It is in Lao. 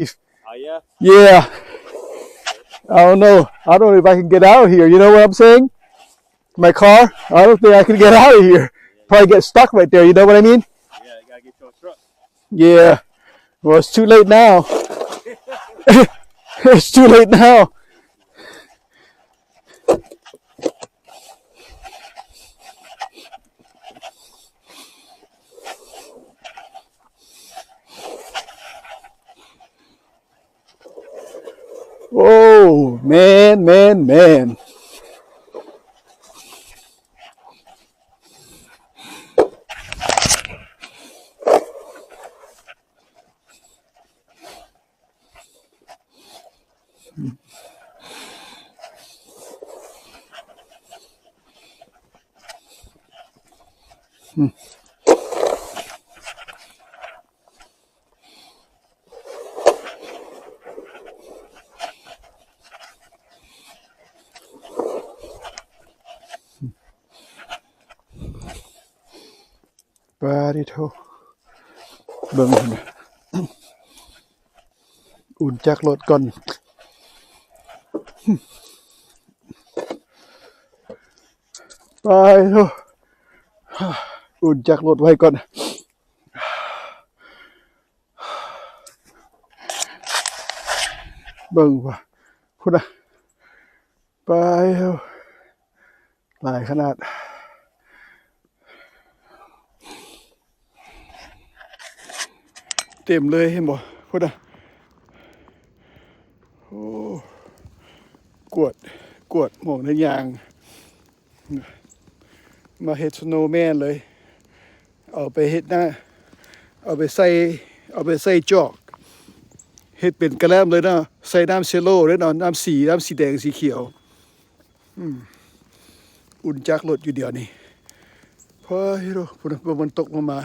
Oh, yeah? Yeah. I don't know. I don't know if I can get out of here. You know what I'm saying? My car? I don't think I can get out of here. Probably get stuck right there. You know what I mean? Yeah, you gotta get your truck. Yeah. Well, it's too late now. It's too late now. Oh, man, man, man. ປາດໂທ້ ເບິ່ງພຸ້ນນະ ອຸ່ນຈັກລົດກ່ອນ ປາດໂທ້ ອຸ່ນຈັກລົດໄວ້ກ່ອນ ເບິ່ງວ່າ ພຸ້ນນະ ປາດໂທ້ ຫຼາຍຂະໜາດ ເຕັມເລີຍ ເຫັນບໍ່ ພຸ້ນນະ ໂອ້ ກວດ ກວດໝ່ອງໄດ້ຍ່າງ ມາເຮັດສະໂນແມນເລີຍ ເອົາໄປເຮັດນະ ເອົາໄປໃສ່ ເອົາໄປໃສ່ຈອກ ເຮັດເປັນກະແລັມເລີຍເນາະ ໃສ່ນ້ຳເຊໂລເລີຍເນາະ ນ້ຳສີ ນ້ຳສີແດງ ສີຂຽວ ອືມ ອຸ່ນຈັກລົດຢູ່ດຽວນີ້ ເຮີ້ຍ ພຸ້ນ ເບິ່ງມັນຕົກລົງມາ.